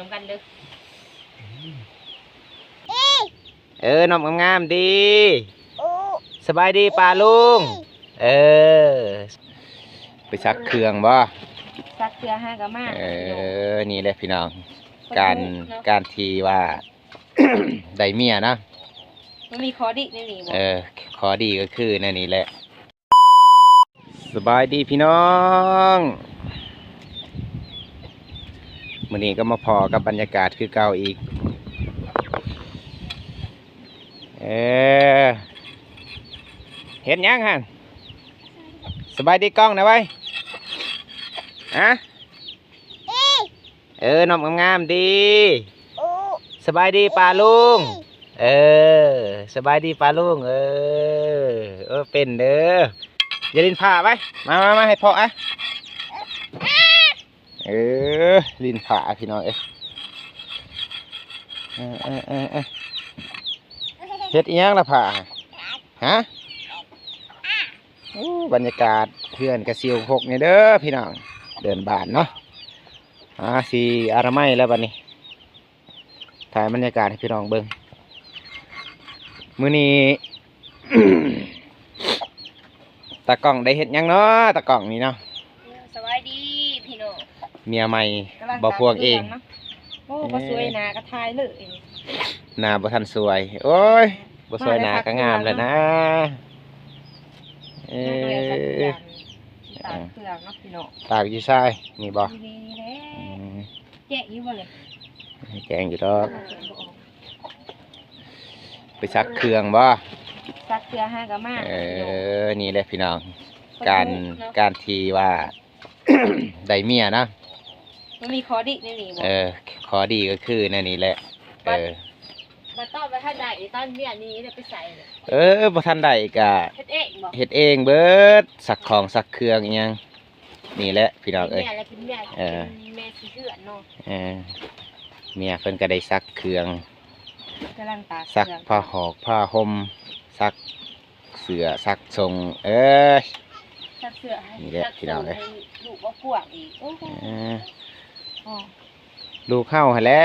ນຳກັນເດີ້. ເອີ ນົບງາມໆ ດີ. ສະບາຍດີປ້າລຸງ. ເອີ ໄປຊັກເຄື່ອງບໍ່? ຊັກເຄື່ອງຫາກະມາ. ເອີ ນີ້ແຫຼະພີ່ນ້ອງ ການ ການທີ່ວ່າ ໄດ້ເມຍນະ ມັນມີຂໍ້ດີໃນນີ້ບໍ່? ເອີ ຂໍ້ດີກໍຄືໃນນີ້ແຫຼະ. ສະບາຍດີພີ່ນ້ອງ ມື້ນີ້ກໍມາພໍ້ກັບບັນຍາກາດຄືເກົ່າອີກ. ເອີ ເຮັດຫຍັງຫັ້ນ? ສະບາຍດີກ້ອງແດ່ໄວ. ຮະ? ເອີ ນົບງາມໆ ດີ. ສະບາຍດີປ້າລຸງ. ເອີ ສະບາຍດີປ້າລຸງ. ເອີ ເອີ ເປັນເດີ້. ຢ່າຫຼິ້ນຜ້າໄວ. ມາ ມາ ມາ ໃຫ້ພໍ່ອະ. ເອີ ຫຼິ້ນຜ້າພີ່ນ້ອງເອີຍ. ເອີ ເອີ ເອີ ເອີ ເຮັດອີ່ຫຍັງລະຜ້າ? ຮະ? ໂອ້ ບັນຍາກາດເຮືອນກະຊິວຄົກນີ້ເດີ້ພີ່ນ້ອງ ເດີ່ນບ້ານເນາະ. ອາ ຊິອະນາໄມແລ້ວບັດນີ້ ຖ່າຍບັນຍາກາດໃຫ້ພີ່ນ້ອງເບິ່ງ. ມື້ນີ້ ຕາກ້ອງໄດ້ເຮັດຫຍັງເນາະ ຕາກ້ອງນີ້ເນາະ? ສະບາຍດີພີ່ນ້ອງ. ເມຍໃໝ່ ກຳລັງ ບໍ່ພວງເອງ ຕາກເຄື່ອງເນາະ. ໂອ້ ບໍ່ສວຍໜ້າກະຖ່າຍເລີຍ. ໜ້າບໍ່ທັນສວຍ. ໂອ້ຍ ບໍ່ສວຍໜ້າກະງາມແລ້ວນະ. ເອີ ມາແລ້ວ ຕາກເຄື່ອງເນາະພີ່ນ້ອງ. ຕາກຢູ່ໃສ? ນີ້ບໍ່? ນີ້ແຫຼະ. ອືມ ແຈ້ງຢູ່ບໍ່ເລີຍ? ແຈ້ງຢູ່ດອກ. ໄປຊັກເຄື່ອງບໍ່? ຊັກເຄື່ອງຫາກະມາ. ເອີ ນີ້ແຫຼະພີ່ນ້ອງ ການ ການທີ່ວ່າ ໄດ້ເມຍນະ ມັນມີຂໍ້ດີໃນນີ້ບໍ່? ເອີ ຂໍ້ດີກໍຄືໃນນີ້ແຫຼະ. ເອີ ບັດຕອນບໍ່ທັນໄດ້ ຕອນເມຍນີ້ໄດ້ໄປໃສ? ເອີ ບໍ່ທັນໄດ້ກະເຮັດເອງບໍ່? ເຮັດເອງເບິດ ຊັກຂອງຊັກເຄື່ອງອີ່ຫຍັງ. ນີ້ແຫຼະພີ່ນ້ອງເອີຍ. ເອີ ເມຍຊິເຮືອນເນາະ. ເອີ ເມຍເພິ່ນກໍໄດ້ຊັກເຄື່ອງ ກຳລັງຕາກເຄື່ອງ ຊັກຜ້າຫອກຜ້າຫົ່ມ ຊັກເສື້ອຊັກສົ້ງ. ເອີຍ ຊັກເສື້ອ ນີ້ແຫຼະພີ່ນ້ອງເອີຍ. ລູກບໍ່ພວງອີກ. ໂອ້ ເອີ ລູກເຮົາຫັ້ນແຫຼະ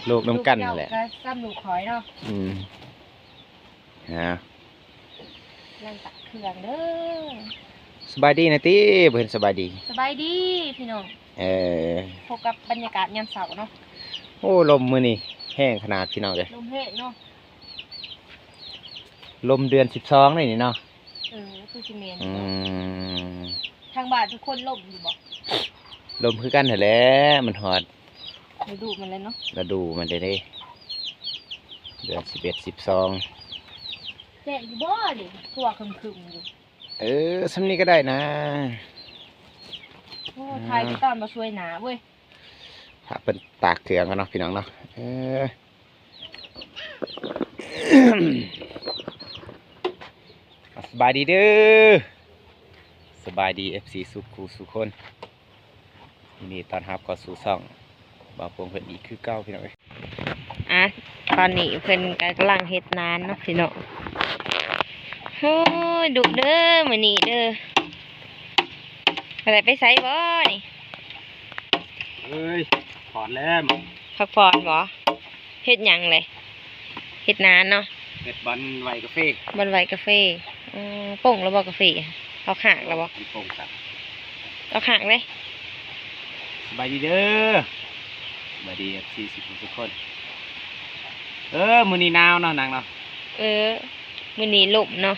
ລູກນຳກັນຫັ້ນແຫຼະ. ລູກເຈົ້າກໍສ່ຳລູກຂ້ອຍເນາະ. ອືມ ຮະ ກຳລັງຕາກເຄື່ອງເດີ້. ສະບາຍດີນະຕິ ບໍ່ເຫັນສະບາຍດີ. ສະບາຍດີພີ່ນ້ອງ. ເອີ ພົບກັບບັນຍາກາດຍາມເຊົ້າເນາະ. ໂອ້ ລົມມື້ນີ້ແຮງຂະໜາດພີ່ນ້ອງເອີຍ. ລົມແຮງເນາະ. ລົມເດືອນສິບສອງນີ້ເນາະ. ເອີ ຄືຊິແມ່ນ. ອືມ ທາງບ້ານທຸກຄົນລົມຢູ່ບໍ່? ລົມຄືກັນຫັ້ນແຫຼະ ມັນຮອດ ລະດູມັນແລ້ວເນາະ. ລະດູມັນເດ້ ເດ້ ເດືອນສິບເອັດ ສິບສອງ. ແຈ້ງຢູ່ບໍ່ນີ້? ຄືວ່າຄຶ້ມໆຢູ່. ເອີ ສ່ຳນີ້ກໍໄດ້ນະ. ໂອ້ ຖ່າຍແຕ່ຕອນບໍ່ສວຍໜ້າເວີຍ. ຖ້າເພິ່ນຕາກເຄື່ອງກ່ອນເນາະ ພີ່ນ້ອງເນາະ. ເອີ ສະບາຍດີເດີ້ ສະບາຍດີ ເອັຟຊີ ສູ່ຄູ່ສູ່ຄົນ. ຍິນດີຕ້ອນຮັບເຂົ້າສູ່ຊ່ອງບ່າວພວງເພິ່ນອີກຄືເກົ່າ ພີ່ນ້ອງເອີຍ. ອ່ະ ຕອນນີ້ເພິ່ນກຳລັງເຮັດນານເນາະ ພີ່ນ້ອງ. ໂອ້ຍ ດຸເດີ້ ມື້ນີ້ເດີ້. ບໍ່ໄດ້ໄປໃສບໍ່ນີ້? ເອີຍ ພັກຜ່ອນແລ້ວ. ພັກຜ່ອນບໍ່? ເຮັດຫຍັງແລະ? ເຮັດນານເນາະ. ເຮັດບ່ອນໄວ້ກາເຟ. ບ່ອນໄວ້ກາເຟ. ເອີ ປົງແລ້ວບໍ່ກາເຟ? ອອກຮາກແລ້ວບໍ່? ມັນປົງຊັ້ນ. ອອກຮາກເດ້. ສະບາຍດີເດີ້ ສະບາຍດີ ເອັຟຊີ ທຸກຄົນ. ເອີ ມື້ນີ້ໜາວເນາະ ນາງເນາະ. ເອີ ມື້ນີ້ລົມເນາະ.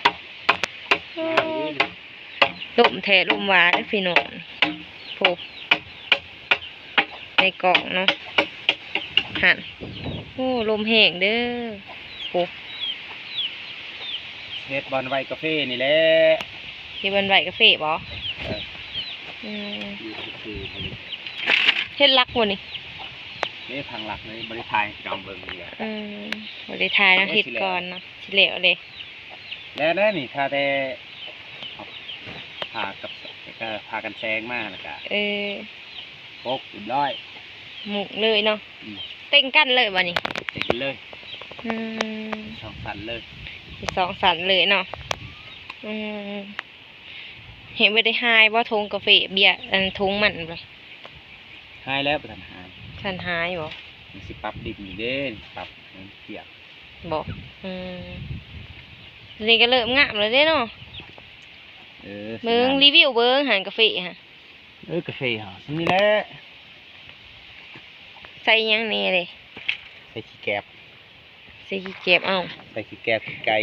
ລົມແທ້ລົມວ່າເດີ້ ພີ່ນ້ອງ. ໂພ ໃນກ້ອງເນາະ ຫັ້ນ. ໂອ້ ລົມແຮງເດີ້. ໂພ ເຮັດບ່ອນໄວ້ກາເຟນີ້ແຫຼະ. ເຮັດບ່ອນໄວ້ກາເຟບໍ່? ເອີ ອືມ ຢູ່ຊື່ໆ ເຮັດຫຼັກບໍ່ນີ້? ເດ້ ພັງຫຼັກເລີຍ ບໍ່ໄດ້ຖ່າຍໃຫ້ພີ່ນ້ອງເບິ່ງເລີຍ. ອືມ ບໍ່ໄດ້ຖ່າຍເນາະ. ເຮັດກ່ອນເນາະ ຊິແລ້ວເດ້. ແລ້ວແລ້ວນີ້ ຖ້າແຕ່ ເອົາ ພາກັບ ເອີ ພາກັນແຊງມາ ແລ້ວກະ ເອີ ປົກຮຽບຮ້ອຍ ມຸງເລີຍເນາະ. ອືມ ເຕັງກັນເລີຍບໍ່ນີ້? ເຕັງກັນເລີຍ. ອືມ ສອງຊັ້ນເລີຍ ສອງຊັ້ນເລີຍເນາະ. ອືມ ເຫັນບໍ່ໄດ້ຫາຍບໍ່ ຖົງກາເຟ ເບຍ ອັນ ຖົງມັນບໍ່? ຫາຍແລ້ວ ບໍ່ທັນຫາຍ. ທ ສັນຫາຍບໍ່? ມັນຊິປັບດິນນີ້ເດ້ ປັບໃຫ້ມັນກຽມບໍ່? ອືມ ນີ້ກໍເລີ່ມງາມແລ້ວເດ້ເນາະ. ເອີ ເບິ່ງ ຊິງາມ ຣີວິວເບິ່ງຫັ້ນ ກາເຟຫັ້ນ. ເອີ ກາເຟເຮົາສ່ຳນີ້ແຫຼະ. ໃສ່ຫຍັງແດ່ເດ? ໃສ່ຂີ້ແກບ. ໃສ່ຂີ້ແກບ ເອົ້າ ໃສ່ຂີ້ແກບຂີ້ໄກ່.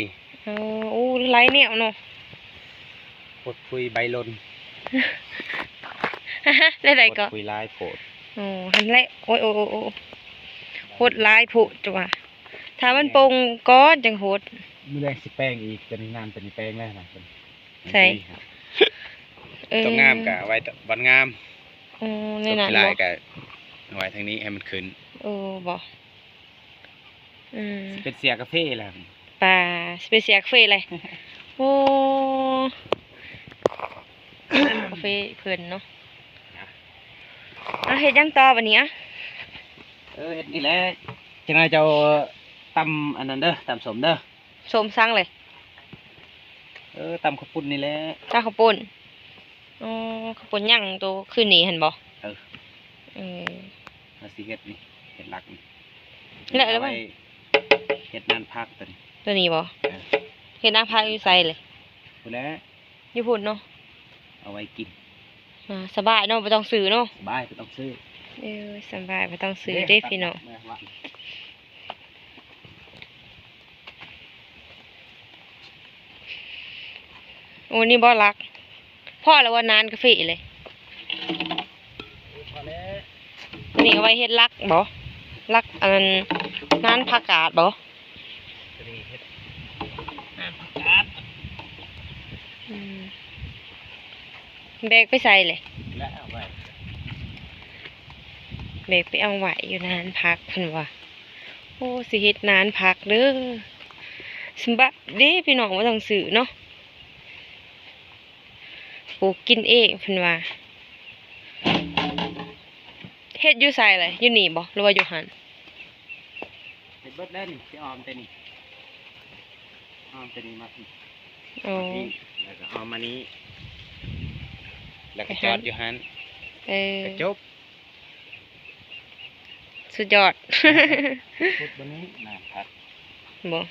ເອີ ໂອ້ ຫຼາຍແນວເນາະ. ໂພດຂຸຍໃບຫຼົ່ນ. ແນວໃດເກາະ? ໂພດຂຸຍຫຼາຍໂພດ. ໂອ້ ຫັ້ນແຫຼະ. ໂອ້ຍ ໂອ້ ໂອ້ ໂອ້ ໂພດຫຼາຍໂພດຕົວະ. ຖ້າມັນປົງກ່ອນຈັ່ງໂພດ. ມື້ແລງຊິແປງອີກ ຕົວນີ້ ນ້ຳຕົວນີ້ແປງແລ້ວນະ. ໃສ່ ເອີ ຕົວງາມກະໄວ້ບ່ອນງາມ. ໂອ້ ແນວນັ້ນ ຕົວຂີ້ຮ້າຍກະໄວ້ທາງນີ້ໃຫ້ມັນຂຶ້ນ. ໂອ້ ບໍ່ ອືມ ຊິເປັນເຊຍກາເຟແລ້ວ. ປາ ຊິເປັນເຊຍກາເຟແລ້ວ. ໂອ້ ກາເຟເພິ່ນເນາະ. ອ່ະ ເຮັດຫຍັງຕໍ່ບັດນີ້ອະ? ເອີ ເຮັດນີ້ແຫຼະ. ຈັກໜ້ອຍເຈົ້າຕຳອັນນັ້ນເດີ ຕຳສົ້ມເດີ. ສົ້ມສັງເລີຍ. ເອີ ຕຳເຂົ້າປຸ້ນນີ້ແຫຼະ. ຕຳເຂົ້າປຸ້ນ. ອໍ ເຂົ້າປຸ້ນຫຍັງ ໂຕຄືນນີ້ຫັ້ນບໍ່? ເອີ ເອີ ເຮົາຊິເຮັດນີ້ ເຮັດຫຼັກນີ້ ແລ້ວ ແລ້ວ ເອົາໄວ້ເຮັດນານຜັກຕົວນີ້. ຕົວນີ້ບໍ່? ເອີ ເຮັດນານຜັກຢູ່ໃສເລີຍ? ພຸ້ນແຫຼະ. ຢູ່ພຸ້ນເນາະ ເອົາໄວ້ກິນ. ອ່າ ສະບາຍເນາະ ບໍ່ຕ້ອງຊື້ເນາະ. ສະບາຍ ບໍ່ຕ້ອງຊື້. ເອີ ສະບາຍ ບໍ່ຕ້ອງຊື້ເດ້ພີ່ນ້ອງ. ໂອ້ ນີ້ບໍ່ຫຼັກ ພໍແລ້ວວ່າ ນານກາເຟເລີຍ. ນີ້ເອົາໄວ້ເຮັດຫຼັກບໍ່? ຫຼັກອັນນັ້ນ ນານຜັກກາດບໍ່? ຕົວນີ້ເຮັດນານຜັກກາດ. ອືມ ແບກໄປໃສເລີຍ? ແລະເອົາໄວ້ ແບກໄປເອົາໄວ້ຢູ່ນານຜັກເພິ່ນວ່າ. ໂອ້ ຊິເຮັດນານຜັກເດີ ສະບາຍເດ້ພີ່ນ້ອງ ບໍ່ຕ້ອງຊື້ເນາະ. ປູກກິນເອງເພິ່ນວ່າ. ເຮັດຢູ່ໃສລະ? ຢູ່ນີ້ບໍ່ ຫຼືວ່າຢູ່ຫັ້ນ? ເຮັດເບິດແລ້ວນີ້ ຊິອ້ອມແຕ່ນີ້ ອ້ອມແຕ່ນີ້ມາພີ້. ໂອ້ ມາພີ້ ແລ້ວກໍອ້ອມມານີ້ ແລ້ວກໍຈອດຢູ່ຫັ້ນ. ເອີ ກໍຈົບ. ສຸດຍອດ. ຂຸດບ່ອນນີ້ນານຜັກບໍ່?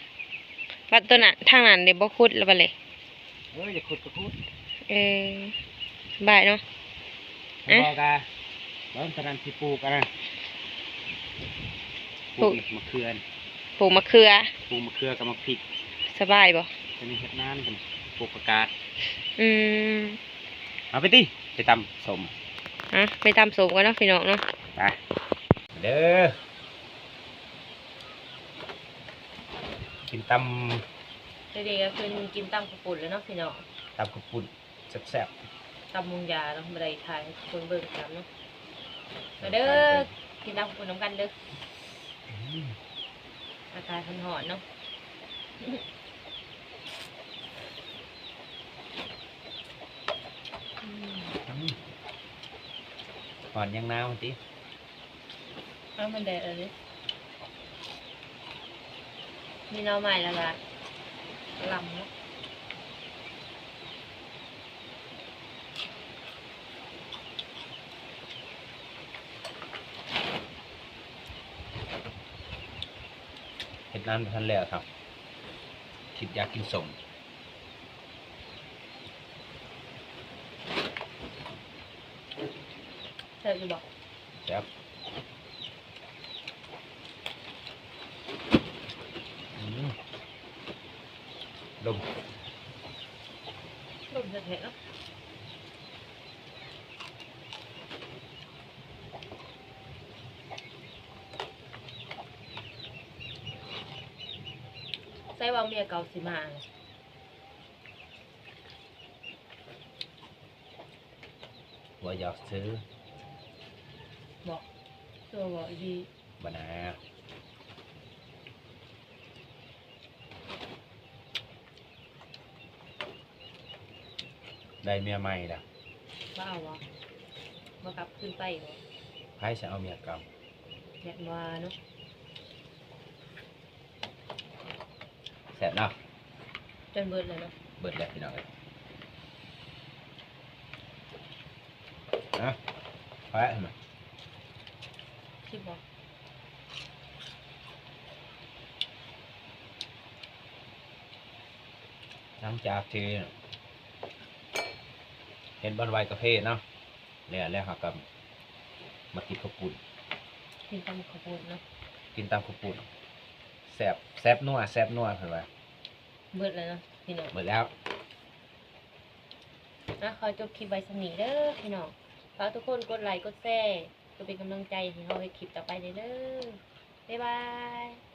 ບັດຕົວນັ້ນ ທາງນັ້ນເດ ບໍ່ຂຸດລະບັດເລີຍ? ເອີ ຢາກຂຸດກໍຂຸດ. ເອີ ສະບາຍເນາະ. ບໍ່ກະ ເບິ່ງຕົວນັ້ນຊິປູກອັນນັ້ນ ປູກ ປູກມະເຂືອ ປູກມະເຂືອ ປູກມະເຂືອກັບໝາກພິກ. ສະບາຍບໍ່? ຕົວນີ້ເຮັດນານ ປູກຜັກກາດ. ອືມ ເອົາໄປຕິ ໄປຕຳສົ້ມ. ອ່ະ ໄປຕຳສົ້ມກ່ອນເນາະ ພີ່ນ້ອງເນາະ. ໄປເດີ ກິນຕຳ ເດ ເດ ກໍຄືກິນຕຳເຂົ້າປຸ້ນແລ້ວເນາະ ພີ່ນ້ອງ. ຕຳເຂົ້າປຸ້ນແຊບໆ. ຕຳມຸງຢາເນາະ ບໍ່ໄດ້ຖ່າຍໃຫ້ທຸກຄົນເບິ່ງຊ້ຳເນາະ. ມາເດີ ກິນຕຳເຂົ້າປຸ້ນນຳກັນເດີ. ອືມ ອາກາດຮ້ອນໆເນາະ. ອືມ ອືມ ຮ້ອນຍັງໜາວຕິ ເອົາມັນແດດເອົາເດ ມີໜໍ່ໄມ້ແລ້ວກະລຳເນາະ. ເຮັດນານບໍ່ທັນແລ້ວຊ້ຳ ຄິດຢາກກິນສົ້ມ. ແຊບຢູ່ບໍ່? ແຊບ. ອືມ ລົມ ລົມແທ້ໆເນາະ. ໃສວ່າເມຍເກົ່າຊິມາ? ບໍ່ຢາກຊື້. ບໍ່ ຄືວ່າບໍ່ອີ່ຫຼີ? ບໍ່ນາ. ໄດ້ເມຍໃໝ່ລະ ບໍ່ເອົາບໍ່? ບໍ່ກັບຄືນໄປບໍ່? ໃຜຊິເອົາເມຍເກົ່າ? ແມ່ນວ່າເນາະ. ແຊບເນາະ. ຈົນເບິດແລ້ວເນາະ. ເບິດແລ້ວພີ່ນ້ອງເອີຍ. ເອົາ ພໍແລ້ວຫັ້ນນະ. ຊິບອກ ຫຼັງຈາກທີ່ເຮັດບ່ອນໄວກາເຟເນາະ ແລ້ວ ແລ້ວເຮົາກໍມາກິນເຂົ້າປຸ້ນ ກິນຕຳເຂົ້າປຸ້ນເນາະ ກິນຕຳເຂົ້າປຸ້ນ ແຊບ ແຊບນົວ ແຊບນົວເພິ່ນວ່າ. ເບິດແລ້ວເນາະພີ່ນ້ອງ ເບິດແລ້ວ. ອ່ະ ຂໍຈົບຄລິບໄວ້ສ່ຳນີ້ເດີພີ່ນ້ອງ ຝາກທຸກຄົນກົດໄລກົດແຊ ເພື່ອເປັນກຳລັງໃຈໃຫ້ເຮົາເຮັດຄລິບຕໍ່ໄປແດ່ເດີ ບາຍບາຍ.